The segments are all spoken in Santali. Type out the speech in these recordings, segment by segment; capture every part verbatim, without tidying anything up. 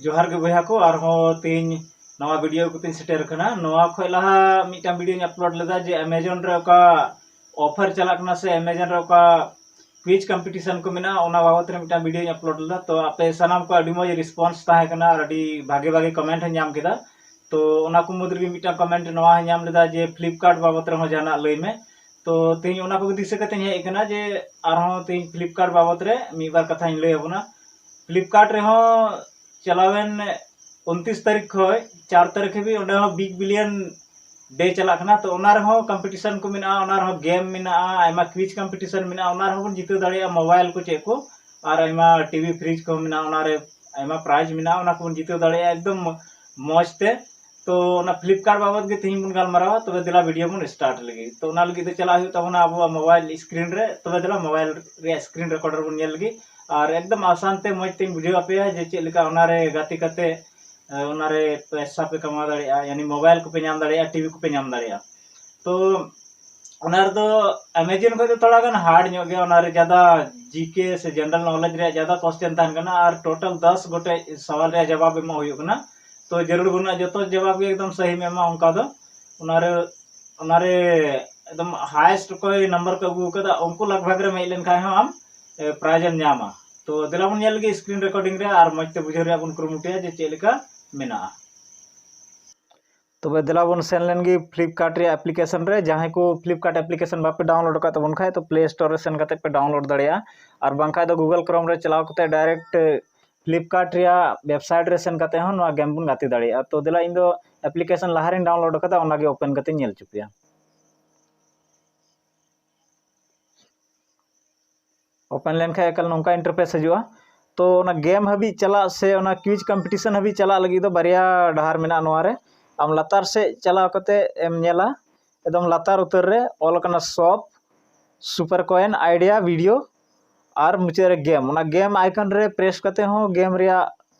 ᱡᱚᱦᱟᱨ ᱜᱮ ᱵᱚᱭᱦᱟ ᱠᱚ, ᱟᱨᱦᱚᱸ ᱛᱮᱦᱮᱧ ᱱᱟᱣᱟ ᱵᱷᱤᱰᱤᱭᱳ ᱠᱚᱛᱮᱧ ᱥᱮᱴᱮᱨ ᱟᱠᱟᱱᱟ᱾ ᱱᱚᱣᱟ ᱠᱷᱚᱱ ᱞᱟᱦᱟ ᱢᱤᱫᱴᱟᱝ ᱵᱷᱤᱰᱤᱭᱳᱧ ᱟᱯᱞᱳᱰ ᱞᱮᱫᱟ ᱡᱮ ᱮᱢᱟᱡᱚᱱ ᱨᱮ ᱚᱠᱟ ᱚᱯᱷᱟᱨ ᱪᱟᱞᱟᱜ ᱠᱟᱱᱟ ᱥᱮ ᱮᱢᱟᱡᱚᱱ ᱨᱮ ᱚᱠᱟ ᱠᱩᱭᱤᱡᱽ ᱠᱚᱢᱯᱤᱴᱤᱥᱚᱱ ᱠᱚ ᱢᱮᱱᱟᱜᱼᱟ, ᱚᱱᱟ ᱵᱟᱵᱚᱛ ᱨᱮ ᱢᱤᱫᱴᱟᱝ ᱵᱷᱤᱰᱤᱭᱳᱧ ᱟᱯᱞᱳᱰ ᱞᱮᱫᱟ᱾ ᱛᱚ ᱟᱯᱮ ᱥᱟᱱᱟᱢ ᱠᱚᱣᱟᱜ ᱟᱹᱰᱤ ᱢᱚᱡᱽ ᱨᱮᱥᱯᱚᱱᱥ ᱛᱟᱦᱮᱸ ᱠᱟᱱᱟ ᱟᱨ ᱟᱹᱰᱤ ᱵᱷᱟᱜᱮ ᱵᱷᱟᱜᱮ ᱠᱚᱢᱮᱱᱴ ᱦᱚᱸ ᱧᱟᱢ ᱠᱮᱫᱟ᱾ ᱛᱚ ᱚᱱᱟ ᱠᱚ ᱢᱩᱫᱽ ᱨᱮᱜᱮ ᱢᱤᱫᱴᱟᱝ ᱠᱚᱢᱮᱱᱴ ᱱᱚᱣᱟ ᱦᱚᱸ ᱧᱟᱢ ᱞᱮᱫᱟ ᱡᱮ ᱯᱷᱞᱤᱯᱠᱟᱨᱴ ᱵᱟᱵᱚᱛ ᱨᱮᱦᱚᱸ ᱡᱟᱦᱟᱱᱟᱜ ᱞᱟᱹᱭ ᱢᱮ᱾ ᱛᱚ ᱛᱮᱦᱮᱧ ᱚᱱᱟ ᱠᱚᱜᱮ ᱫᱤᱥᱟᱹ ᱠᱟᱛᱮᱧ ᱦᱮᱡ ᱟᱠᱟᱱᱟ ᱡᱮ ᱟᱨᱦᱚᱸ ᱛᱮᱦᱮᱧ ᱯᱷᱞᱤᱯᱠᱟᱨᱴ ᱵᱟᱵᱚᱛ ᱨᱮ ᱢᱤᱫ ᱵᱟᱨ ᱠᱟᱛᱷᱟᱧ ᱞᱟᱹᱭ ᱟᱵᱚᱱᱟ᱾ ᱯᱷᱞᱤᱯᱠᱟᱨᱴ ᱨᱮᱦᱚᱸ ᱪᱟᱞᱟᱣᱮᱱ ᱩᱱᱛᱤᱥ ᱛᱟᱹᱨᱤᱠᱷ ᱠᱷᱚᱱ ᱪᱟᱨ ᱛᱟᱹᱨᱤᱠᱷ ᱦᱟᱹᱵᱤᱡ ᱚᱸᱰᱮ ᱦᱚᱸ ᱵᱤᱜᱽ ᱵᱤᱞᱤᱭᱚᱱ ᱰᱮ ᱪᱟᱞᱟᱜ ᱠᱟᱱᱟ᱾ ᱛᱚ ᱚᱱᱟ ᱨᱮᱦᱚᱸ ᱠᱚᱢᱯᱤᱴᱤᱥᱚᱱ ᱠᱚ ᱢᱮᱱᱟᱜᱼᱟ, ᱚᱱᱟ ᱨᱮᱦᱚᱸ ᱜᱮᱢ ᱢᱮᱱᱟᱜᱼᱟ, ᱟᱭᱢᱟ ᱠᱩᱭᱤᱡᱽ ᱠᱚᱢᱯᱤᱴᱤᱥᱚᱱ ᱢᱮᱱᱟᱜᱼᱟ, ᱚᱱᱟ ᱨᱮᱦᱚᱸ ᱵᱚᱱ ᱡᱤᱛᱟᱹᱣ ᱫᱟᱲᱮᱭᱟᱜᱼᱟ ᱢᱳᱵᱟᱭᱤᱞ ᱠᱚ ᱪᱮᱫ ᱠᱚ, ᱟᱨ ᱟᱭᱢᱟ ᱴᱤᱵᱷᱤ ᱯᱷᱨᱤᱡᱽ ᱠᱚᱦᱚᱸ ᱢᱮᱱᱟᱜᱼᱟ, ᱚᱱᱟ ᱨᱮ ᱟᱭᱢᱟ ᱯᱨᱟᱭᱤᱡᱽ ᱢᱮᱱᱟᱜᱼᱟ, ᱚᱱᱟ ᱠᱚᱵᱚᱱ ᱡᱤᱛᱟᱹᱣ ᱫᱟᱲᱮᱭᱟᱜᱼᱟ ᱮᱠᱫᱚᱢ ᱢᱚᱡᱽ ᱛᱮ᱾ ᱛᱚ ᱚᱱᱟ ᱯᱷᱞᱤᱯᱠᱟᱨᱴ ᱵᱟᱵᱚᱛ ᱜᱮ ᱛᱮᱦᱮᱧ ᱵᱚᱱ ᱜᱟᱞᱢᱟᱨᱟᱣᱟ᱾ ᱛᱚᱵᱮ ᱫᱮᱞᱟ ᱵᱷᱤᱰᱤᱭᱳ ᱵᱚᱱ ᱥᱴᱟᱨᱴ ᱞᱮᱜᱮ᱾ ᱛᱚ ᱚᱱᱟ ᱞᱟᱹᱜᱤᱫ ᱛᱮ ᱪᱟᱞᱟᱜ ᱦᱩᱭᱩᱜ ᱛᱟᱵᱚᱱᱟ ᱟᱵᱚᱣᱟᱜ ᱢᱳᱵᱟᱭᱤᱞ ᱥᱠᱨᱤᱱ ᱨᱮ᱾ ᱛᱚᱵᱮ ᱫᱮᱞᱟ ᱢᱳᱵᱟᱭᱤᱞ ᱨᱮᱭᱟᱜ ᱥᱠᱨᱤᱱ ᱨᱮᱠᱚᱨᱰᱟᱨ ᱵᱚᱱ ᱧᱮᱞ ᱞᱮᱜᱮ᱾ ᱟᱨ ᱮᱠᱫᱚᱢ ᱟᱥᱟᱱ ᱛᱮ ᱢᱚᱡᱽ ᱛᱮᱧ ᱵᱩᱡᱷᱟᱹᱣ ᱟᱯᱮᱭᱟ ᱡᱮ ᱪᱮᱫ ᱞᱮᱠᱟ ᱚᱱᱟᱨᱮ ᱜᱟᱛᱮ ᱠᱟᱛᱮ, ᱮ, ᱚᱱᱟᱨᱮ ᱯᱚᱭᱥᱟ ᱯᱮ ᱠᱟᱢᱟᱣ ᱫᱟᱲᱮᱭᱟᱜᱼᱟ, ᱭᱟᱱᱤ ᱢᱳᱵᱟᱭᱤᱞ ᱠᱚᱯᱮ ᱧᱟᱢ ᱫᱟᱲᱮᱭᱟᱜᱼᱟ, ᱴᱤᱵᱷᱤ ᱠᱚᱯᱮ ᱧᱟᱢ ᱫᱟᱲᱮᱭᱟᱜᱼᱟ᱾ ᱛᱚ ᱚᱱᱟ ᱨᱮᱫᱚ ᱮᱢᱟᱡᱚᱱ ᱠᱷᱚᱱ ᱫᱚ ᱛᱷᱚᱲᱟ ᱜᱟᱱ ᱦᱟᱨᱰ ᱧᱚᱜ ᱜᱮᱭᱟ, ᱚᱱᱟᱨᱮ ᱡᱟᱫᱟ ᱡᱤᱠᱮ ᱥᱮ ᱡᱮᱱᱟᱨᱮᱞ ᱱᱚᱞᱮᱡᱽ ᱨᱮᱭᱟᱜ ᱡᱟᱫᱟ ᱠᱚᱥᱪᱮᱱ ᱛᱟᱦᱮᱱ ᱠᱟᱱᱟ ᱟᱨ ᱴᱳᱴᱟᱞ ᱫᱚᱥ ᱜᱚᱴᱮᱡ ᱥᱟᱣᱟᱞ ᱨᱮᱭᱟᱜ ᱡᱟᱵᱟᱵ ᱮᱢᱚᱜ ᱦᱩᱭᱩᱜ ᱠᱟᱱᱟ᱾ ᱛᱚ ᱡᱟᱹᱨᱩᱲ ᱵᱟᱹᱱᱩᱜᱼᱟ ᱡᱚᱛᱚ ᱡᱟᱵᱟᱵ ᱜᱮ ᱮᱠᱫᱚᱢ ᱥᱟᱹᱦᱤᱢ ᱮᱢᱟ ᱚᱱᱠᱟ ᱫᱚ᱾ ᱚᱱᱟᱨᱮ ᱚᱱᱟᱨᱮ ᱮᱠᱫᱚᱢ ᱦᱟᱭᱮᱥᱴ ᱚᱠᱚᱭ ᱱᱟᱢᱵᱟᱨ ᱠᱚ ᱟᱹᱜᱩ ᱟᱠᱟᱫᱟ ᱩᱱᱠᱩ ᱞᱟᱜᱽ ᱵᱷᱟᱜᱽ ᱨᱮᱢ ᱦᱮᱡ ᱞᱮᱱᱠᱷᱟᱱ ᱦᱚᱸ ᱟᱢ ᱯᱨᱟᱭᱤᱡᱽ ᱮᱢ ᱧᱟᱢᱟ᱾ ᱛᱚ ᱫᱮᱞᱟ ᱵᱚᱱ ᱧᱮᱞ ᱞᱮᱜᱮ ᱥᱠᱨᱤᱱ ᱨᱮᱠᱚᱨᱰᱤᱝ ᱨᱮ ᱟᱨ ᱢᱚᱡᱽ ᱛᱮ ᱵᱩᱡᱷᱟᱹᱣ ᱨᱮᱭᱟᱜ ᱵᱚᱱ ᱠᱩᱨᱩᱢᱩᱴᱩᱭᱟ ᱡᱮ ᱪᱮᱫ ᱞᱮᱠᱟ ᱢᱮᱱᱟᱜᱼᱟ᱾ ᱛᱚᱵᱮ ᱫᱮᱞᱟ ᱵᱚᱱ ᱥᱮᱱ ᱞᱮᱱ ᱜᱮ ᱯᱷᱞᱤᱯᱠᱟᱨᱴ ᱨᱮᱭᱟᱜ ᱮᱯᱞᱤᱠᱮᱥᱚᱱ ᱨᱮ᱾ ᱡᱟᱦᱟᱸᱭ ᱠᱚ ᱯᱷᱞᱤᱯᱠᱟᱨᱴ ᱮᱯᱞᱤᱠᱮᱥᱚᱱ ᱵᱟᱯᱮ ᱰᱟᱣᱩᱱᱞᱳᱰ ᱟᱠᱟᱫ ᱛᱟᱵᱚᱱ ᱠᱷᱟᱡ, ᱛᱚ ᱯᱞᱮ ᱥᱴᱳᱨ ᱨᱮ ᱥᱮᱱ ᱠᱟᱛᱮ ᱯᱮ ᱰᱟᱣᱩᱱᱞᱳᱰ ᱫᱟᱲᱮᱭᱟᱜᱼᱟ, ᱟᱨ ᱵᱟᱝᱠᱷᱟᱡ ᱫᱚ ᱜᱩᱜᱚᱞ ᱠᱨᱳᱢ ᱨᱮ ᱪᱟᱞᱟᱣ ᱠᱟᱛᱮ ᱰᱟᱭᱨᱮᱠᱴ ᱯᱷᱞᱤᱯᱠᱟᱨᱴ ᱨᱮᱭᱟᱜ ᱣᱮᱵᱥᱟᱭᱤᱴ ᱨᱮ ᱥᱮᱱ ᱠᱟᱛᱮ ᱦᱚᱸ ᱱᱚᱣᱟ ᱜᱮᱢ ᱵᱚᱱ ᱜᱟᱛᱮ ᱫᱟᱲᱮᱭᱟᱜᱼᱟ᱾ ᱛᱚ ᱫᱮᱞᱟ ᱤᱧ ᱫᱚ ᱮᱯᱞᱤᱠᱮᱥᱚᱱ ᱞᱟᱦᱟ ᱨᱮᱧ ᱰᱟᱣᱩᱱᱞᱳᱰ ᱟᱠᱟᱫᱟ, ᱚᱱᱟᱜᱮ ᱳᱯᱮᱱ ᱠᱟᱛᱮᱧ ᱧᱮᱞ ᱦᱚᱪᱚ ᱯᱮᱭᱟ᱾ ᱳᱯᱮᱱ ᱞᱮᱱᱠᱷᱟᱡ ᱮᱠᱟᱞ ᱱᱚᱝᱠᱟ ᱤᱱᱴᱟᱨᱯᱷᱮᱥ ᱦᱤᱡᱩᱜᱼᱟ᱾ ᱛᱚ ᱚᱱᱟ ᱜᱮᱢ ᱦᱟᱹᱵᱤᱡ ᱪᱟᱞᱟᱜ ᱥᱮ ᱚᱱᱟ ᱠᱩᱭᱤᱡᱽ ᱠᱚᱢᱯᱤᱴᱤᱥᱚᱱ ᱦᱟᱹᱵᱤᱡ ᱪᱟᱞᱟᱜ ᱞᱟᱹᱜᱤᱫ ᱫᱚ ᱵᱟᱨᱭᱟ ᱰᱟᱦᱟᱨ ᱢᱮᱱᱟᱜᱼᱟ ᱱᱚᱣᱟ ᱨᱮ᱾ ᱟᱢ ᱞᱟᱛᱟᱨ ᱥᱮᱫ ᱪᱟᱞᱟᱣ ᱠᱟᱛᱮ ᱮᱢ ᱧᱮᱞᱟ, ᱮᱠᱫᱚᱢ ᱞᱟᱛᱟᱨ ᱩᱛᱟᱹᱨ ᱨᱮ ᱚᱞ ᱟᱠᱟᱱᱟ ᱥᱚᱯ, ᱥᱩᱯᱟᱨ ᱠᱚᱭᱮᱱ, ᱟᱭᱰᱤᱭᱟ, ᱵᱷᱤᱰᱤᱭᱳ ᱟᱨ ᱢᱩᱪᱟᱹᱫ ᱨᱮ ᱜᱮᱢ᱾ ᱚᱱᱟ ᱜᱮᱢ ᱟᱭᱠᱚᱱ ᱨᱮ ᱯᱨᱮᱥ ᱠᱟᱛᱮ ᱦᱚᱸ ᱜᱮᱢ ᱨᱮᱭᱟᱜ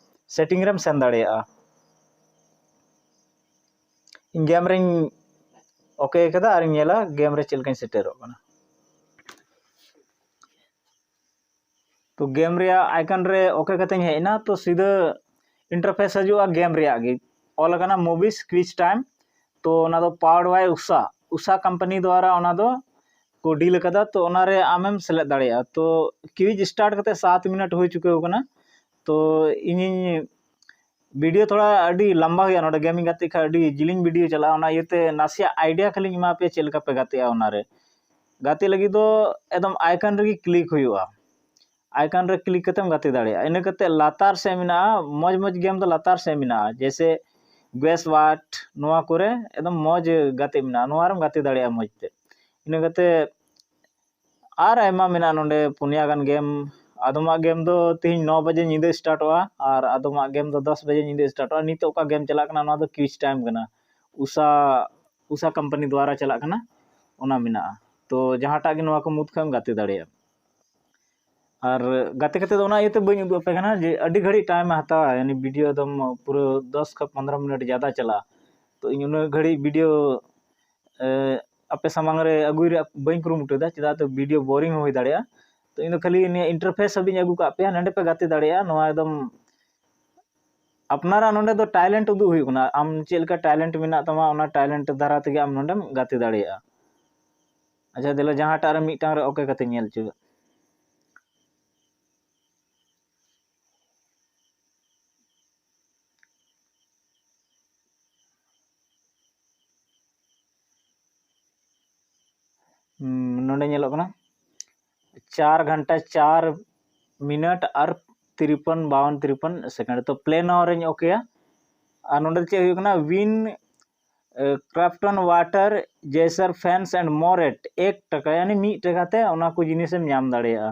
ᱥᱮᱴᱤᱝ ᱨᱮᱢ ᱥᱮᱱ ᱫᱟᱲᱮᱭᱟᱜᱼᱟ᱾ ᱤᱧ ᱜᱮᱢ ᱨᱮᱧ ᱳᱠᱮ ᱠᱟᱫᱟ ᱟᱨᱤᱧ ᱧᱮᱞᱟ ᱜᱮᱢ ᱨᱮ ᱪᱮᱫ ᱞᱮᱠᱟᱧ ᱥᱮᱴᱮᱨᱚᱜ ᱠᱟᱱᱟ᱾ ᱛᱚ ᱜᱮᱢ ᱨᱮᱭᱟᱜ ᱟᱭᱠᱚᱱ ᱨᱮ ᱳᱠᱮ ᱠᱟᱛᱮᱧ ᱦᱮᱡ ᱮᱱᱟ᱾ ᱛᱚ ᱥᱤᱫᱷᱟᱹ ᱤᱱᱴᱟᱨᱯᱷᱮᱥ ᱦᱤᱡᱩᱜᱼᱟ ᱜᱮᱢ ᱨᱮᱭᱟᱜ ᱜᱮ, ᱚᱞ ᱟᱠᱟᱱᱟ ᱢᱩᱵᱷᱤᱥ ᱠᱩᱭᱤᱡᱽ ᱴᱟᱭᱤᱢ᱾ ᱛᱚ ᱚᱱᱟ ᱫᱚ ᱯᱟᱣᱟᱨᱰ ᱵᱟᱭ ᱩᱥᱟ, ᱩᱥᱟ ᱠᱳᱢᱯᱟᱱᱤ ᱫᱣᱟᱨᱟ ᱚᱱᱟ ᱫᱚ ᱠᱚ ᱰᱤᱞ ᱟᱠᱟᱫᱟ᱾ ᱛᱚ ᱚᱱᱟᱨᱮ ᱟᱢᱮᱢ ᱥᱮᱞᱮᱫ ᱫᱟᱲᱮᱭᱟᱜᱼᱟ᱾ ᱛᱚ ᱠᱩᱭᱤᱡᱽ ᱥᱴᱟᱨᱴ ᱠᱟᱛᱮ ᱥᱟᱛ ᱢᱤᱱᱤᱴ ᱦᱩᱭ ᱪᱩᱠᱟᱹᱣ ᱟᱠᱟᱱᱟ᱾ ᱛᱚ ᱤᱧᱤᱧ ᱵᱷᱤᱰᱤᱭᱳ ᱛᱷᱚᱲᱟ ᱟᱹᱰᱤ ᱞᱟᱢᱵᱟ ᱦᱩᱭᱩᱜᱼᱟ, ᱱᱚᱰᱮ ᱜᱮᱢᱤᱧ ᱜᱟᱛᱮᱜ ᱠᱷᱟᱱ ᱟᱹᱰᱤ ᱡᱤᱞᱤᱧ ᱵᱷᱤᱰᱤᱭᱳ ᱪᱟᱞᱟᱜᱼᱟ, ᱚᱱᱟ ᱤᱭᱟᱹᱛᱮ ᱱᱟᱥᱮᱭᱟᱜ ᱟᱭᱰᱤᱭᱟ ᱠᱷᱟᱹᱞᱤᱧ ᱮᱢᱟ ᱯᱮᱭᱟ ᱪᱮᱫ ᱞᱮᱠᱟ ᱯᱮ ᱜᱟᱛᱮᱜᱼᱟ᱾ ᱚᱱᱟᱨᱮ ᱜᱟᱛᱮ ᱞᱟᱹᱜᱤᱫ ᱫᱚ ᱮᱠᱫᱚᱢ ᱟᱭᱠᱚᱱ ᱨᱮᱜᱮ ᱠᱞᱤᱠ ᱦᱩᱭᱩᱜᱼᱟ, ᱟᱭᱠᱚᱱ ᱨᱮ ᱠᱞᱤᱠ ᱠᱟᱛᱮᱢ ᱜᱟᱛᱮ ᱫᱟᱲᱮᱭᱟᱜᱼᱟ᱾ ᱤᱱᱟᱹ ᱠᱟᱛᱮ ᱞᱟᱛᱟᱨ ᱥᱮᱫ ᱢᱮᱱᱟᱜᱼᱟ, ᱢᱚᱡᱽ ᱢᱚᱡᱽ ᱜᱮᱢ ᱫᱚ ᱞᱟᱛᱟᱨ ᱥᱮᱫ ᱢᱮᱱᱟᱜᱼᱟ, ᱡᱮᱭᱥᱮ ᱜᱮᱥ ᱣᱟᱴ, ᱱᱚᱣᱟ ᱠᱚᱨᱮ ᱮᱠᱫᱚᱢ ᱢᱚᱡᱽ ᱜᱟᱛᱮ ᱢᱮᱱᱟᱜᱼᱟ, ᱱᱚᱣᱟ ᱨᱮᱢ ᱜᱟᱛᱮ ᱫᱟᱲᱮᱭᱟᱜᱼᱟ ᱢᱚᱡᱽ ᱛᱮ᱾ ᱤᱱᱟᱹ ᱠᱟᱛᱮ ᱟᱨ ᱟᱭᱢᱟ ᱢᱮᱱᱟᱜᱼᱟ ᱱᱚᱰᱮ, ᱯᱩᱱᱭᱟ ᱜᱟᱱ ᱜᱮᱢ᱾ ᱟᱫᱚᱢᱟᱜ ᱜᱮᱢ ᱫᱚ ᱛᱮᱦᱮᱧ ᱱᱚ ᱵᱟᱡᱮ ᱧᱤᱫᱟᱹ ᱥᱴᱟᱨᱴᱚᱜᱼᱟ ᱟᱨ ᱟᱫᱚᱢᱟᱜ ᱜᱮᱢ ᱫᱚ ᱫᱚᱥ ᱵᱟᱡᱮ ᱧᱤᱫᱟᱹ ᱥᱴᱟᱨᱴᱚᱜᱼᱟ᱾ ᱱᱤᱛᱚᱜ ᱚᱠᱟ ᱜᱮᱢ ᱪᱟᱞᱟᱜ ᱠᱟᱱᱟ, ᱱᱚᱣᱟ ᱫᱚ ᱠᱩᱭᱤᱡᱽ ᱴᱟᱭᱤᱢ ᱠᱟᱱᱟ, ᱩᱥᱟ ᱩᱥᱟ ᱠᱳᱢᱯᱟᱱᱤ ᱫᱣᱟᱨᱟ ᱪᱟᱞᱟᱜ ᱠᱟᱱᱟ, ᱚᱱᱟ ᱢᱮᱱᱟᱜᱼᱟ᱾ ᱛᱚ ᱡᱟᱦᱟᱸᱴᱟᱜ ᱜᱮ ᱱᱚᱣᱟ ᱠᱚ ᱢᱩᱫᱽ ᱠᱷᱚᱱ ᱮᱢ ᱜᱟᱛᱮ ᱫᱟᱲᱮᱭᱟᱜᱼᱟ᱾ ᱟᱨ ᱜᱟᱛᱮ ᱠᱟᱛᱮ ᱫᱚ ᱚᱱᱟ ᱤᱭᱟᱹᱛᱮ ᱵᱟᱹᱧ ᱩᱫᱩᱜ ᱟᱯᱮ ᱠᱟᱱᱟ ᱡᱮ ᱟᱹᱰᱤ ᱜᱷᱟᱹᱲᱤᱡ ᱴᱟᱭᱤᱢ ᱮ ᱦᱟᱛᱟᱣᱟ, ᱭᱟᱱᱤ ᱵᱷᱤᱰᱤᱭᱳ ᱮᱠᱫᱚᱢ ᱯᱩᱨᱟᱹ ᱫᱚᱥ ᱠᱷᱚᱱ ᱯᱚᱱᱫᱽᱨᱚ ᱢᱤᱱᱤᱴ ᱡᱟᱫᱟ ᱪᱟᱞᱟᱜᱼᱟ᱾ ᱛᱚ ᱤᱧ ᱩᱱᱟᱹᱜ ᱜᱷᱟᱹᱲᱤᱡ ᱵᱷᱤᱰᱤᱭᱳ ᱮ, ᱟᱯᱮ ᱥᱟᱢᱟᱝ ᱨᱮ ᱟᱹᱜᱩᱭ ᱨᱮᱭᱟᱜ ᱵᱟᱹᱧ ᱠᱩᱨᱩᱢᱩᱴᱩᱭᱮᱫᱟ, ᱪᱮᱫᱟᱜ ᱛᱮ ᱵᱷᱤᱰᱤᱭᱳ ᱵᱳᱨᱤᱝ ᱦᱚᱸ ᱦᱩᱭ ᱫᱟᱲᱮᱭᱟᱜᱼᱟ᱾ ᱛᱚ ᱤᱧ ᱫᱚ ᱠᱷᱟᱹᱞᱤ ᱱᱤᱭᱟᱹ ᱤᱱᱴᱟᱨᱯᱷᱮᱥ ᱦᱟᱹᱵᱤᱡ ᱤᱧ ᱟᱹᱜᱩ ᱠᱟᱜ ᱯᱮᱭᱟ, ᱱᱚᱸᱰᱮ ᱯᱮ ᱜᱟᱛᱮ ᱫᱟᱲᱮᱭᱟᱜᱼᱟ᱾ ᱱᱚᱣᱟ ᱮᱠᱫᱚᱢ ᱟᱯᱱᱟᱨᱟᱜ ᱱᱚᱸᱰᱮ ᱫᱚ ᱴᱮᱞᱮᱱᱴ ᱩᱫᱩᱜ ᱦᱩᱭᱩᱜ ᱠᱟᱱᱟ, ᱟᱢ ᱪᱮᱫ ᱞᱮᱠᱟ ᱴᱮᱞᱮᱱᱴ ᱢᱮᱱᱟᱜ ᱛᱟᱢᱟ, ᱚᱱᱟ ᱴᱮᱞᱮᱱᱴ ᱫᱷᱟᱨᱟ ᱛᱮᱜᱮ ᱟᱢ ᱱᱚᱸᱰᱮᱢ ᱜᱟᱛᱮ ᱫᱟᱲᱮᱭᱟᱜᱼᱟ᱾ ᱟᱪᱪᱷᱟ, ᱫᱮᱞᱟ ᱡᱟᱦᱟᱸᱴᱟᱜ ᱨᱮ ᱢᱤᱫᱴᱟᱝ ᱨᱮ ᱳᱠᱮ ᱠᱟᱛᱮ ᱧᱮᱞ ᱦᱚᱪᱚ᱾ ᱦᱩᱸ, ᱱᱚᱰᱮ ᱧᱮᱞᱚᱜ ᱠᱟᱱᱟ ᱪᱟᱨ ᱜᱷᱚᱱᱴᱟ ᱪᱟᱨ ᱢᱤᱱᱤᱴ ᱟᱨ ᱛᱤᱨᱯᱚᱱ, ᱵᱟᱣᱚᱱ, ᱛᱤᱨᱯᱚᱱ ᱥᱮᱠᱮᱱᱰ᱾ ᱛᱚ ᱯᱞᱮ ᱱᱟᱣ ᱨᱮᱧ ᱳᱠᱮᱭᱟ᱾ ᱟᱨ ᱱᱚᱰᱮ ᱪᱮᱫ ᱦᱩᱭᱩᱜ ᱠᱟᱱᱟ, ᱣᱤᱱ ᱠᱨᱟᱯᱴᱚᱱ ᱣᱟᱴᱟᱨ ᱡᱮᱥᱟᱨ ᱯᱷᱮᱱᱥ ᱮᱱᱰ ᱢᱚᱨᱮᱴ ᱮᱠ ᱴᱟᱠᱟ, ᱭᱟᱱᱤ ᱢᱤᱫ ᱴᱟᱠᱟ ᱛᱮ ᱚᱱᱟ ᱠᱚ ᱡᱤᱱᱤᱥᱮᱢ ᱧᱟᱢ ᱫᱟᱲᱮᱭᱟᱜᱼᱟ᱾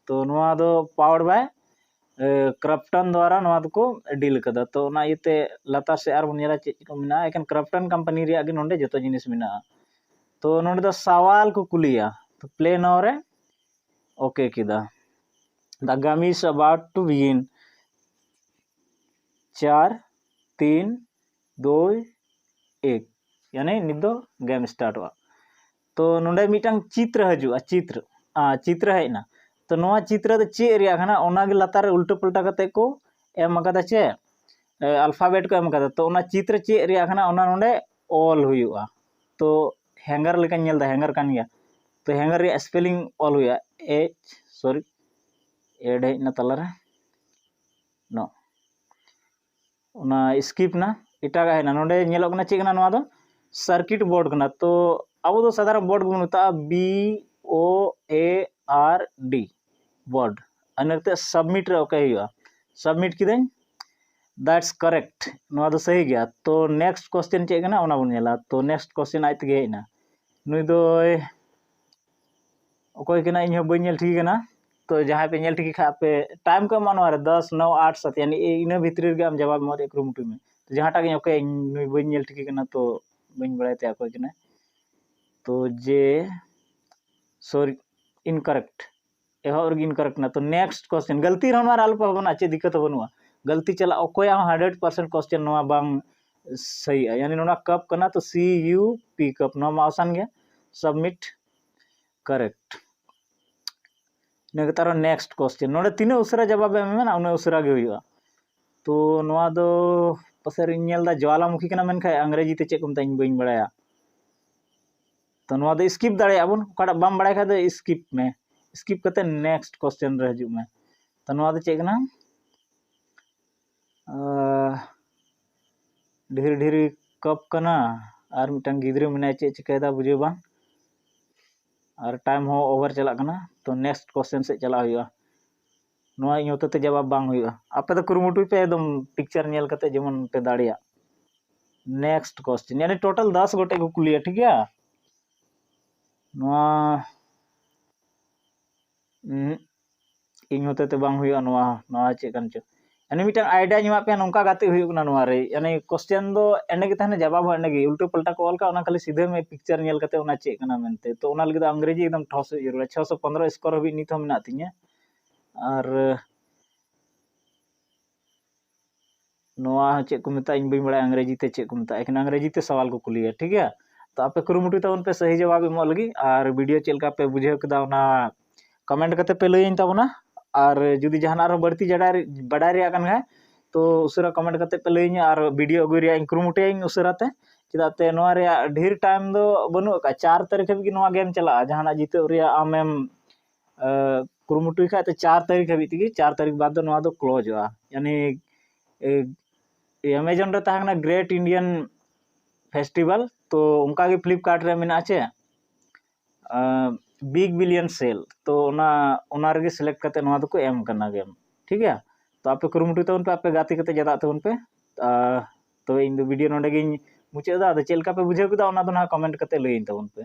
ᱛᱚ ᱱᱚᱣᱟ ᱫᱚ ᱯᱟᱣᱟᱨᱰ ᱵᱟᱭ ᱠᱨᱟᱯᱴᱚᱱ ᱫᱣᱟᱨᱟ ᱱᱚᱣᱟ ᱫᱚᱠᱚ ᱰᱤᱞ ᱠᱟᱫᱟ᱾ ᱛᱚ ᱚᱱᱟ ᱤᱭᱟᱹᱛᱮ ᱞᱟᱛᱟᱨ ᱥᱮᱫ ᱟᱨᱵᱚᱱ ᱧᱮᱞᱟ ᱪᱮᱫ ᱠᱚ ᱢᱮᱱᱟᱜᱼᱟ, ᱮᱠᱮᱱ ᱠᱨᱟᱯᱴᱚᱱ ᱠᱳᱢᱯᱟᱱᱤ ᱨᱮᱭᱟᱜ ᱜᱮ ᱱᱚᱰᱮ ᱡᱚᱛᱚ ᱡᱤᱱᱤᱥ ᱢᱮᱱᱟᱜᱼᱟ᱾ ᱛᱚ ᱱᱚᱰᱮ ᱫᱚ ᱥᱟᱣᱟᱞ ᱠᱚ ᱠᱩᱞᱤᱭᱟ, ᱛᱚ ᱯᱞᱮ ᱱᱟᱣ ᱨᱮ ᱳᱠᱮ ᱠᱮᱫᱟ᱾ The game is about to begin. ᱪᱟᱨ, ᱛᱤᱱ, ᱫᱩᱭ, ᱮᱠ, ᱭᱟᱱᱤ ᱱᱤᱛ ᱫᱚ ᱜᱮᱢ ᱥᱴᱟᱨᱴᱚᱜᱼᱟ᱾ ᱛᱚ ᱱᱚᱰᱮ ᱢᱤᱫᱴᱟᱝ ᱪᱤᱛᱨᱚ ᱦᱤᱡᱩᱜᱼᱟ, ᱪᱤᱛᱨᱚ, ᱟᱸ, ᱪᱤᱛᱨᱚ ᱦᱮᱡ ᱮᱱᱟ᱾ ᱛᱚ ᱱᱚᱣᱟ ᱪᱤᱛᱨᱚ ᱫᱚ ᱪᱮᱫ ᱨᱮᱭᱟᱜ ᱠᱟᱱᱟ? ᱚᱱᱟᱜᱮ ᱞᱟᱛᱟᱨ ᱨᱮ ᱩᱞᱴᱟᱹ ᱯᱩᱞᱴᱟ ᱠᱟᱛᱮ ᱠᱚ ᱮᱢ ᱟᱠᱟᱫᱟ ᱪᱮ? ᱟᱞᱯᱷᱟᱵᱮᱴ ᱠᱚ ᱮᱢ ᱠᱟᱫᱟ, ᱛᱚ ᱚᱱᱟ ᱪᱤᱛᱨᱚ ᱪᱮᱫ ᱨᱮᱭᱟᱜ ᱠᱟᱱᱟ ᱚᱱᱟ ᱱᱚᱰᱮ ᱚᱞ ᱦᱩᱭᱩᱜᱼᱟ᱾ ᱛᱚ ᱦᱮᱝᱜᱟᱨ ᱞᱮᱠᱟᱧ ᱧᱮᱞ ᱮᱫᱟ, ᱦᱮᱝᱜᱟᱨ ᱠᱟᱱ ᱜᱮᱭᱟ, ᱛᱚ ᱦᱮᱝᱜᱟᱨ ᱨᱮᱭᱟᱜ ᱥᱯᱮᱞᱤᱝ ᱚᱞ ᱦᱩᱭᱩᱜᱼᱟ, ᱮᱪ ᱥᱚᱨᱤ ᱮᱰ ᱦᱮᱡ ᱮᱱᱟ ᱛᱟᱞᱟᱨᱮ, ᱱᱚ ᱚᱱᱟ ᱥᱠᱤᱯ ᱮᱱᱟ, ᱮᱴᱟᱜᱟᱜ ᱦᱮᱡ ᱮᱱᱟ᱾ ᱱᱚᱰᱮ ᱧᱮᱞᱚᱜ ᱠᱟᱱᱟ ᱪᱮᱫ ᱠᱟᱱᱟ ᱱᱚᱣᱟ ᱫᱚ? ᱥᱟᱨᱠᱤᱴ ᱵᱳᱨᱰ ᱠᱟᱱᱟ᱾ ᱛᱚ ᱟᱵᱚ ᱫᱚ ᱥᱟᱫᱷᱟᱨᱚᱱ ᱵᱳᱨᱰ ᱵᱚᱱ ᱢᱮᱛᱟᱜᱼᱟ ᱵᱤ ᱳ ᱮ ᱟᱨ ᱰᱤ, ᱵᱳᱨᱰ᱾ ᱤᱱᱟᱹ ᱠᱟᱛᱮ ᱥᱟᱵᱢᱤᱴ ᱨᱮ ᱳᱠᱮ ᱦᱩᱭᱩᱜᱼᱟ᱾ ᱥᱟᱵᱢᱤᱴ ᱠᱤᱫᱟᱹᱧ, that's correct, ᱱᱚᱣᱟ ᱫᱚ ᱥᱟᱹᱦᱤ ᱜᱮᱭᱟ᱾ ᱛᱚ ᱱᱮᱠᱥᱴ ᱠᱚᱥᱪᱮᱱ ᱪᱮᱫ ᱠᱟᱱᱟ ᱚᱱᱟ ᱵᱚᱱ ᱧᱮᱞᱟ᱾ ᱛᱚ ᱱᱮᱠᱥᱴ ᱠᱚᱥᱪᱮᱱ ᱟᱡ ᱛᱮᱜᱮ ᱦᱮᱡ ᱮᱱᱟ᱾ ᱱᱩᱭ ᱫᱚᱭ ᱚᱠᱚᱭ ᱠᱟᱱᱟ ᱤᱧ ᱦᱚᱸ ᱵᱟᱹᱧ ᱧᱮᱞ ᱴᱷᱤᱠ ᱠᱟᱱᱟ᱾ ᱛᱚ ᱡᱟᱦᱟᱸᱭ ᱯᱮ ᱧᱮᱞ ᱴᱷᱤᱠ ᱠᱷᱟᱡ ᱯᱮ, ᱴᱟᱭᱤᱢ ᱠᱚ ᱮᱢᱚᱜᱼᱟ ᱱᱚᱣᱟ ᱨᱮ ᱫᱚᱥ, ᱱᱚ, ᱟᱴ, ᱥᱟᱛ, ᱭᱟᱱᱤ ᱤᱱᱟᱹ ᱵᱷᱤᱛᱨᱤ ᱨᱮᱜᱮ ᱟᱢ ᱡᱟᱵᱟᱵ ᱮᱢᱚᱜ ᱨᱮᱭᱟᱜ ᱠᱩᱨᱩᱢᱩᱴᱩᱭ ᱢᱮ᱾ ᱛᱚ ᱡᱟᱦᱟᱸᱴᱟᱜ ᱜᱤᱧ ᱚᱠᱚᱭ ᱤᱧ ᱱᱩᱭ ᱵᱟᱹᱧ ᱧᱮᱞ ᱴᱷᱤᱠ ᱠᱟᱱᱟ, ᱛᱚ ᱵᱟᱹᱧ ᱵᱟᱲᱟᱭ ᱛᱟᱭᱟ ᱚᱠᱚᱭ ᱠᱟᱱᱟᱭ᱾ ᱛᱚ ᱡᱮ ᱥᱚᱨᱤ, ᱤᱱᱠᱟᱨᱮᱠᱴ, ᱮᱦᱚᱵ ᱨᱮᱜᱮ ᱤᱱᱠᱟᱨᱮᱠᱴ ᱮᱱᱟ᱾ ᱛᱚ ᱱᱮᱠᱥᱴ ᱠᱚᱥᱪᱮᱱ, ᱜᱟᱹᱞᱛᱤ ᱨᱮᱦᱚᱸ ᱱᱚᱣᱟ ᱨᱮ ᱟᱞᱚ ᱯᱮ ᱵᱷᱟᱵᱽᱱᱟ, ᱪᱮᱫ ᱫᱤᱠᱠᱟᱹᱛ ᱦᱚᱸ ᱵᱟᱹᱱᱩᱜᱼᱟ᱾ ᱜᱟᱹᱞᱛᱤ ᱪᱟᱞᱟᱜ, ᱚᱠᱚᱭᱟᱜ ᱦᱚᱸ ᱦᱟᱱᱰᱨᱮᱰ ᱯᱟᱨᱥᱮᱱᱴ ᱠᱚᱥᱪᱮᱱ ᱱᱚᱣᱟ ᱵᱟᱝ ᱥᱟᱹᱦᱤᱜᱼᱟ᱾ ᱭᱟᱱᱤ ᱱᱚᱣᱟ ᱠᱟᱯ ᱠᱟᱱᱟ, ᱛᱚ ᱥᱤ ᱭᱩ ᱯᱤ, ᱠᱟᱯ, ᱱᱚᱣᱟ ᱢᱟ ᱟᱥᱟᱱ ᱜᱮᱭᱟ᱾ Submit, correct. ᱤᱱᱟᱹ ᱠᱟᱛᱮ ᱟᱨᱦᱚᱸ ᱱᱮᱠᱥᱴ ᱠᱚᱥᱪᱮᱱ, ᱱᱚᱰᱮ ᱛᱤᱱᱟᱹᱜ ᱩᱥᱟᱹᱨᱟ ᱡᱟᱵᱟᱵ ᱮᱢ ᱢᱮᱱᱟ ᱩᱱᱟᱹᱜ ᱩᱥᱟᱹᱨᱟ ᱜᱮ ᱦᱩᱭᱩᱜᱼᱟ᱾ ᱛᱚ ᱱᱚᱣᱟ ᱫᱚ ᱯᱟᱥᱮᱡ ᱤᱧ ᱧᱮᱞ ᱮᱫᱟ ᱡᱚᱣᱟᱞᱟᱢᱩᱠᱷᱤ ᱠᱟᱱᱟ, ᱢᱮᱱᱠᱷᱟᱱ ᱤᱝᱨᱮᱡᱤ ᱛᱮ ᱪᱮᱫ ᱠᱚ ᱢᱮᱛᱟᱜᱼᱟ ᱤᱧ ᱵᱟᱹᱧ ᱵᱟᱲᱟᱭᱟ᱾ ᱛᱚ ᱱᱚᱣᱟ ᱫᱚ ᱥᱠᱤᱯ ᱫᱟᱲᱮᱭᱟᱜᱼᱟ ᱵᱚᱱ, ᱚᱠᱟᱴᱟᱜ ᱵᱟᱢ ᱵᱟᱲᱟᱭ ᱠᱷᱟᱡ ᱫᱚ ᱥᱠᱤᱯ ᱢᱮ, ᱥᱠᱤᱯ ᱠᱟᱛᱮ ᱱᱮᱠᱥᱴ ᱠᱚᱥᱪᱮᱱ ᱨᱮ ᱦᱤᱡᱩᱜ ᱢᱮ᱾ ᱛᱚ ᱱᱚᱣᱟ ᱫᱚ ᱪᱮᱫ ᱠᱟᱱᱟ? ᱟᱦ, ᱰᱷᱮᱨ ᱰᱷᱮᱨ ᱠᱟᱯ ᱠᱟᱱᱟ, ᱟᱨ ᱢᱤᱫᱴᱟᱝ ᱜᱤᱫᱽᱨᱟᱹ ᱢᱮᱱᱟᱭᱟ, ᱪᱮᱫ ᱪᱤᱠᱟᱹᱭᱮᱫᱟ ᱵᱩᱡᱷᱟᱹᱣ ᱵᱟᱝ, ᱟᱨ ᱴᱟᱭᱤᱢ ᱦᱚᱸ ᱳᱵᱷᱟᱨ ᱪᱟᱞᱟᱜ ᱠᱟᱱᱟ᱾ ᱛᱚ ᱱᱮᱠᱥᱴ ᱠᱚᱥᱪᱮᱱ ᱥᱮᱫ ᱪᱟᱞᱟᱜ ᱦᱩᱭᱩᱜᱼᱟ᱾ ᱱᱚᱣᱟ ᱤᱧ ᱦᱚᱛᱮ ᱛᱮ ᱡᱟᱵᱟᱵ ᱵᱟᱝ ᱦᱩᱭᱩᱜᱼᱟ, ᱟᱯᱮ ᱫᱚ ᱠᱩᱨᱩᱢᱩᱴᱩᱭ ᱯᱮ ᱮᱠᱫᱚᱢ ᱯᱤᱠᱪᱟᱨ ᱧᱮᱞ ᱠᱟᱛᱮ ᱡᱮᱢᱚᱱ ᱯᱮ ᱫᱟᱲᱮᱭᱟᱜ᱾ ᱱᱮᱠᱥᱴ ᱠᱚᱥᱪᱮᱱ, ᱭᱟᱱᱤ ᱴᱳᱴᱟᱞ ᱫᱚᱥ ᱜᱚᱴᱮᱡ ᱠᱚ ᱠᱩᱞᱤᱭᱟ, ᱴᱷᱤᱠ ᱜᱮᱭᱟ? ᱱᱚᱣᱟ ᱩᱸᱦᱩᱸᱜ, ᱤᱧ ᱦᱚᱛᱮ ᱛᱮ ᱵᱟᱝ ᱦᱩᱭᱩᱜᱼᱟ ᱱᱚᱣᱟ, ᱱᱚᱣᱟ ᱪᱮᱫ ᱠᱟᱱ ᱪᱚ᱾ ᱭᱟᱱᱤ ᱢᱤᱫᱴᱟᱝ ᱟᱭᱰᱤᱭᱟᱧ ᱮᱢᱟᱫ ᱯᱮᱭᱟ, ᱱᱚᱝᱠᱟ ᱜᱟᱛᱮ ᱦᱩᱭᱩᱜ ᱠᱟᱱᱟ ᱱᱚᱣᱟ ᱨᱮ᱾ ᱭᱟᱱᱤ ᱠᱚᱥᱪᱮᱱ ᱫᱚ ᱮᱸᱰᱮ ᱜᱮ ᱛᱟᱦᱮᱱᱟ, ᱡᱟᱵᱟᱵ ᱦᱚᱸ ᱮᱸᱰᱮ ᱜᱮ, ᱩᱞᱴᱟᱹ ᱯᱟᱞᱴᱟ ᱠᱚ ᱚᱞ ᱠᱟᱜᱼᱟ, ᱚᱱᱟ ᱠᱷᱟᱹᱞᱤ ᱥᱤᱫᱷᱟᱹ ᱢᱮ ᱯᱤᱠᱪᱟᱨ ᱧᱮᱞ ᱠᱟᱛᱮ ᱚᱱᱟ ᱪᱮᱫ ᱠᱟᱱᱟ ᱢᱮᱱᱛᱮ᱾ ᱛᱚ ᱚᱱᱟ ᱞᱟᱹᱜᱤᱫ ᱫᱚ ᱤᱝᱨᱮᱡᱤ ᱮᱠᱫᱚᱢ ᱴᱷᱚᱥ ᱦᱩᱭᱩᱜ ᱡᱟᱹᱨᱩᱲᱟ᱾ ᱪᱷᱚᱥᱚ ᱯᱚᱱᱨᱚ ᱥᱠᱳᱨ ᱦᱟᱹᱵᱤᱡ ᱱᱤᱛ ᱦᱚᱸ ᱢᱮᱱᱟᱜ ᱛᱤᱧᱟᱹ᱾ ᱟᱨ ᱱᱚᱣᱟ ᱪᱮᱫ ᱠᱚ ᱢᱮᱛᱟᱜᱼᱟ ᱤᱧ ᱵᱟᱹᱧ ᱵᱟᱲᱟᱭᱟ ᱤᱝᱨᱮᱡᱤ ᱛᱮ ᱪᱮᱫ ᱠᱚ ᱢᱮᱛᱟᱜᱼᱟ, ᱮᱠᱷᱮᱱ ᱤᱝᱨᱮᱡᱤ ᱛᱮ ᱥᱟᱣᱟᱞ ᱠᱚ ᱠᱩᱞᱤᱭᱟ, ᱴᱷᱤᱠ ᱜᱮᱭᱟ? ᱛᱚ ᱟᱯᱮ ᱠᱩᱨᱩᱢᱩᱴᱩᱭ ᱛᱟᱵᱚᱱ ᱯᱮ ᱥᱟᱹᱦᱤ ᱡᱟᱵᱟᱵ ᱮᱢᱚᱜ ᱞᱟᱹᱜᱤᱫ, ᱟᱨ ᱵᱷᱤᱰᱤᱭᱳ ᱪᱮᱫ ᱞᱮᱠᱟ ᱯᱮ ᱵᱩᱡᱷᱟᱹᱣ ᱠᱮᱫᱟ ᱚᱱᱟ ᱠᱚᱢᱮᱱᱴ ᱠᱟᱛᱮ ᱯᱮ ᱞᱟᱹᱭᱟᱹᱧ ᱛᱟᱵᱚᱱᱟ᱾ ᱟᱨ ᱡᱩᱫᱤ ᱡᱟᱦᱟᱱᱟᱜ ᱟᱨᱦᱚᱸ ᱵᱟᱹᱲᱛᱤ ᱡᱟᱰᱟᱭ ᱨᱮ-, ᱵᱟᱰᱟᱭ ᱨᱮᱭᱟᱜ ᱠᱟᱱ ᱠᱷᱟᱡ, ᱛᱚ ᱩᱥᱟᱹᱨᱟ ᱠᱚᱢᱮᱱᱴ ᱠᱟᱛᱮ ᱯᱮ ᱞᱟᱹᱭᱟᱹᱧᱟ, ᱟᱨ ᱵᱷᱤᱰᱤᱭᱳ ᱟᱹᱜᱩᱭ ᱨᱮᱭᱟᱜ ᱤᱧ ᱠᱩᱨᱩᱢᱩᱴᱩᱭᱟ ᱤᱧ ᱩᱥᱟᱹᱨᱟ ᱛᱮ᱾ ᱪᱮᱫᱟᱜ ᱛᱮ ᱱᱚᱣᱟ ᱨᱮᱭᱟᱜ ᱰᱷᱮᱨ ᱴᱟᱭᱤᱢ ᱫᱚ ᱵᱟᱹᱱᱩᱜ ᱟᱠᱟᱫᱼᱟ, ᱪᱟᱨ ᱛᱟᱹᱨᱤᱠᱷ ᱦᱟᱹᱵᱤᱡ ᱜᱮ ᱱᱚᱣᱟ ᱜᱮᱢ ᱪᱟᱞᱟᱜᱼᱟ᱾ ᱡᱟᱦᱟᱱᱟᱜ ᱡᱤᱛᱟᱹᱣ ᱨᱮᱭᱟᱜ ᱟᱢᱮᱢ ᱠᱩᱨᱩᱢᱩᱴᱩᱭ ᱠᱷᱟᱡ ᱛᱚ ᱪᱟᱨ ᱛᱟᱹᱨᱤᱠᱷ ᱦᱟᱹᱵᱤᱡ ᱛᱮᱜᱮ, ᱪᱟᱨ ᱛᱟᱹᱨᱤᱠᱷ ᱵᱟᱫ ᱫᱚ ᱱᱚᱣᱟ ᱫᱚ ᱠᱞᱳᱡᱚᱜᱼᱟ᱾ ᱭᱟᱱᱤ ᱮᱢᱟᱡᱚᱱ ᱨᱮ ᱛᱟᱦᱮᱸ ᱠᱟᱱᱟ ᱜᱨᱮᱴ ᱤᱱᱰᱤᱭᱟᱱ ᱯᱷᱮᱥᱴᱤᱵᱷᱟᱞ, ᱛᱚ ᱚᱱᱠᱟᱜᱮ ᱯᱷᱞᱤᱯᱠᱟᱨᱴ ᱨᱮ ᱢᱮᱱᱟᱜᱼᱟ ᱪᱮ ᱵᱤᱜᱽ ᱵᱤᱞᱤᱭᱚᱱ ᱥᱮᱞ, ᱛᱚ ᱚᱱᱟ ᱚᱱᱟ ᱨᱮᱜᱮ ᱥᱤᱞᱮᱠᱴ ᱠᱟᱛᱮ ᱱᱚᱣᱟ ᱫᱚᱠᱚ ᱮᱢ ᱠᱟᱱᱟ ᱜᱮᱢ, ᱴᱷᱤᱠ ᱜᱮᱭᱟ᱾ ᱛᱚ ᱟᱯᱮ ᱠᱩᱨᱩᱢᱩᱴᱩᱭ ᱛᱟᱵᱚᱱ ᱯᱮ, ᱟᱯᱮ ᱜᱟᱛᱮ ᱠᱟᱛᱮ ᱡᱟᱫᱟᱜ ᱛᱟᱵᱚᱱ ᱯᱮ᱾ ᱟᱨ ᱛᱚᱵᱮ ᱤᱧ ᱫᱚ ᱵᱷᱤᱰᱤᱭᱳ ᱱᱚᱰᱮ ᱜᱤᱧ ᱢᱩᱪᱟᱹᱫ ᱮᱫᱟ᱾ ᱟᱫᱚ ᱪᱮᱫ ᱞᱮᱠᱟ ᱯᱮ ᱵᱩᱡᱷᱟᱹᱣ ᱠᱮᱫᱟ ᱚᱱᱟ ᱫᱚ ᱱᱟᱦᱟᱜ ᱠᱚᱢᱮᱱᱴ ᱠᱟᱛᱮ ᱞᱟᱹᱭᱟᱹᱧ ᱛᱟᱵᱚᱱ ᱯᱮ᱾